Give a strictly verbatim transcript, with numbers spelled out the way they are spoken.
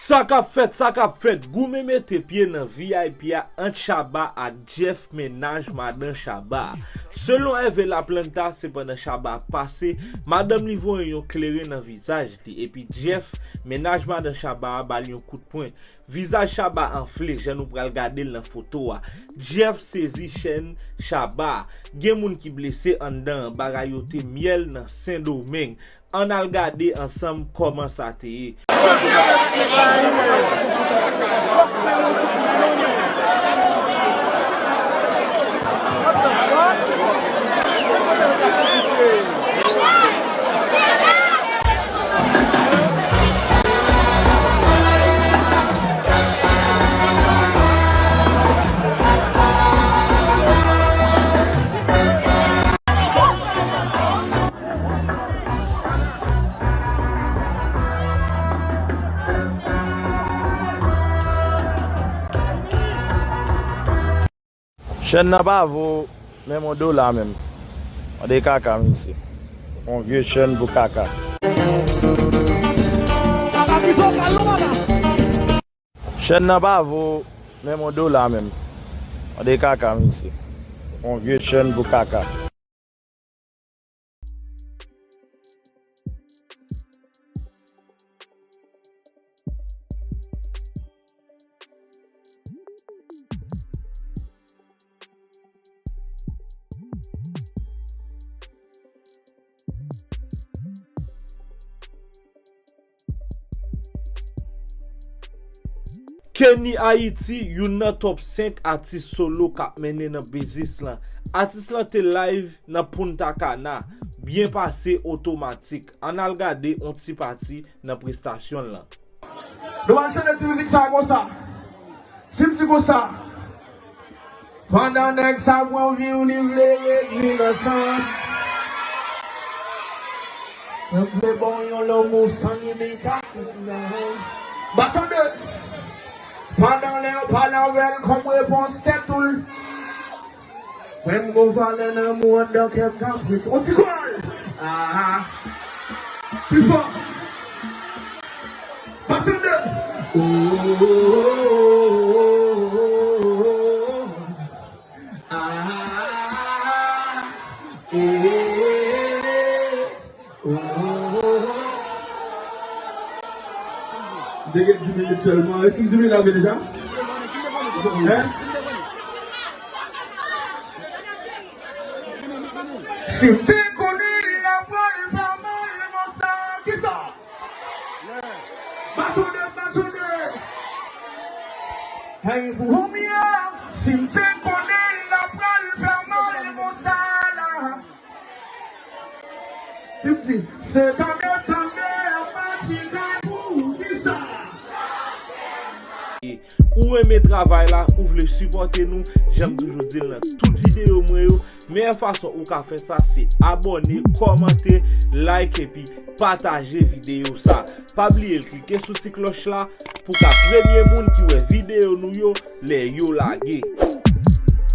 Sa k ap fèt, sa k ap fèt, goumen mete pye nan V I P a ant Shabba ak Jeff, mennaj madan Shabba. Selon Hervé Laplanta, se pandan Shabba ap pase, madanm li voye yon kleren nan vizaj li, epi Jeff, mennaj madan Shabba a, ba l yon kout pwen. Vizaj Shabba anfle, jan nou pral gade l nan foto a. Jeff sezi chèn Shabba. Gen moun ki blese anndan an, bagay yo te myèl nan Sendomeng. Ann al gade ansanm kòman sa te ye. Chèn nan pa vo menm yon dola menm. Mande kaka, mesye. Yon vye chèn pou kaka. Chèn nan pa vo menm yon dola menm. Mande kaka, mesye. Yon vye chèn pou kaka. Kenny Haiti, youn nan top senk atis solo k ap mennen nan biznis lan. Atis lan te live nan Punta Cana, byen pase otomatik. Ann al gade on ti pati nan prestasyon l lan. Nou pral chante ti mizik sa konsa. Si m di konsa, pandan nèg sa pran vi w, li vle redwi nan san. Mwen vle ba w yon lanmou san limit ak tout nan. Ba tande. Pandan lè w pale avè l kòm repons tèt ou l. Mwen m gon valè nan mou anndan kè m ka frit. On ti kòl. Ah. Pi fò. Pa tande. Oh, oh, oh, oh, oh. Ah. Eh, eh, eh, eh. M te gen dis minit sèlman. Èske dis minit la rive deja? Hein? Si m te konnen l ap pral fè mal konsa, kisa? Ba tande, ba tande. Hey, pou m ya, si m te konnen l ap pral fè mal konsa la. Si m di, se tande, tande, matikan pou kisa? Ou renmen travay la, ou vle sipòte nou, jan m toujou di l nan tout videyo mwen yo, meyè fason ou ka fè sa se abòne, kòmante, like epi pataje videyo sa. Pa bliye klike sou ti klòch la pou w ka premye moun ki wè videyo nou yo lè yo lage.